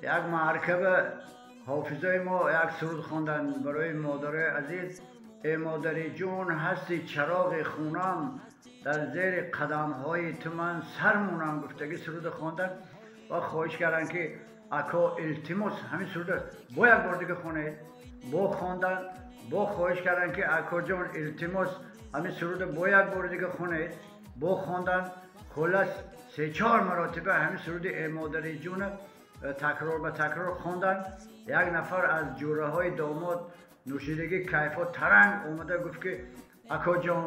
Як маъракаба ҳофизои мо як суруд хонданд барои модарои азиз. Э модари ҷун, ҳасти чароғи хунам, дар зери қадамҳои ту ман сар мунам, гуфтагӣ суруд хонданд ва хоҳиш карданд, ки ако, илтимос, ҳамин суруда бо як бор дига хонед. Бо хонданд, бо хоҳиш карданд, ки акоҷон, илтимос, ҳамин суруда бо як бори дига хонед. Бо хонданд. Хуллас, се-чор маротиба ҳамин суруди «Э модари ҷуна» такрор ба такрор хонданд. Як нафар аз ҷӯраҳои домод нӯшидагӣ, кайфо таранг омада гуфт, ки акоҷон,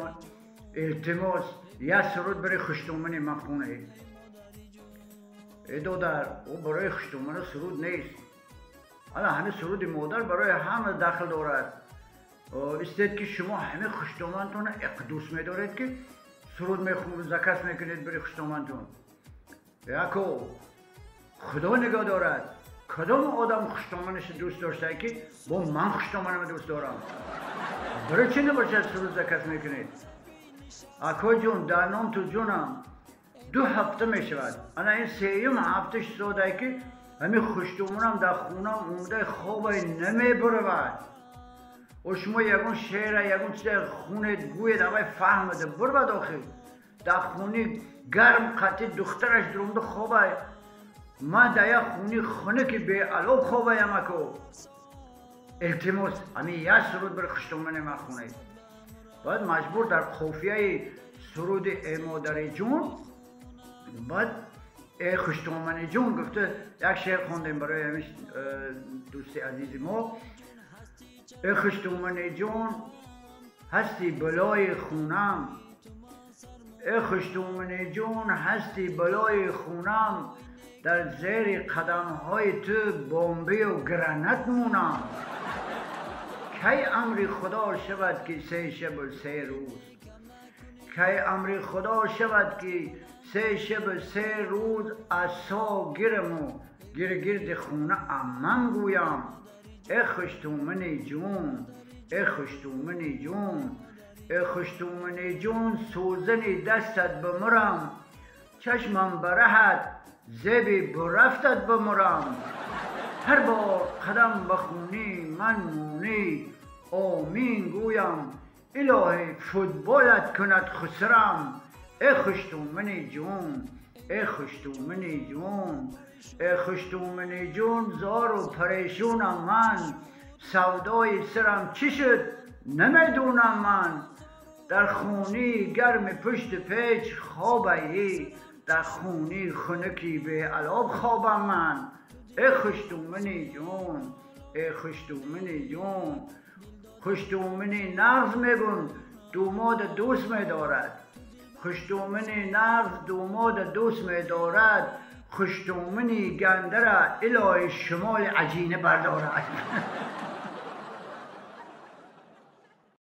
илтимос, як суруд барои хуштомани ман хонед. Э додар, ӯ барои хуштомана суруд нест, ана ҳамин суруди модар барои ҳама дахл дорад. Истед, ки шумо ҳамин хуштомантона эқ дӯст медоред, ки суруд заказ мекунед барои хуштомантон. Яко, худо нигоҳ дорад, кадом одам хуштоманаша дӯст доштае, ки бо ман хуштоманама дӯст дорам, барои чӣ набошад суруд заказ мекунед? Акоҷон, дар ном ту ҷонам, 2 ҳафта мешавад, ана ин сеюм ҳафта шудае, ки ҳамин хуштоманам дар хонам омадаи хобай намебуравад. О, шумо ягон шеъра, ягон чизе хунед, гӯед, авай фаҳмада бурвад. Охир дар хони гарм қатъи духтараш дурумда хобай, ман дар як хони хунуки беалоб хобаям. Ако, илтимос, ҳамин як суруд барои хуштомани ман хунед. Баъд маҷбур дар қофияи суруди «Э модари ҷун» баъд «Э хуштомани ҷун» гуфта як шеър хондем барои ҳамин дӯсти азизи мо. Э хуштомани ҷун, ҳасти балои хунам, э хуштомани ҷун, ҳасти балои хунам, дар зери қадамҳои ту бомбию гранат мунам. Кай амри худо шавад, ки 3 шабу 3 рӯз, кай амри худо шавад, ки 3 шабу 3 рӯз асо гираму гиргирди хона амман гӯям. Э хуштумани ҷун, э хуштумани ҷун, э хуштумани ҷун, сӯзани дастат бимурам, чашмам бараҳат зеби бурафтат бимурам. Ҳар бор қадам ба хунӣ ман мунӣ, омин гӯям, илоҳӣ футболат кунад хусрам. Э хуштумани ҷун, э хуштумани ҷун, э хуштумани ҷун, зору парешунам ман, савдои сирам чӣ шуд, намедонам ман. Дар хони гарми пушти печ хобаӣ, дар хони хунуки беалоб хобам ман. Э хуштумани ҷун, э хуштумани ҷун, хуштумани нағз мегун думода дӯст медорад, хуштумани нағз думода дӯст медорад, хуштумани гандара илоҳи шумоли аҷина бардорад.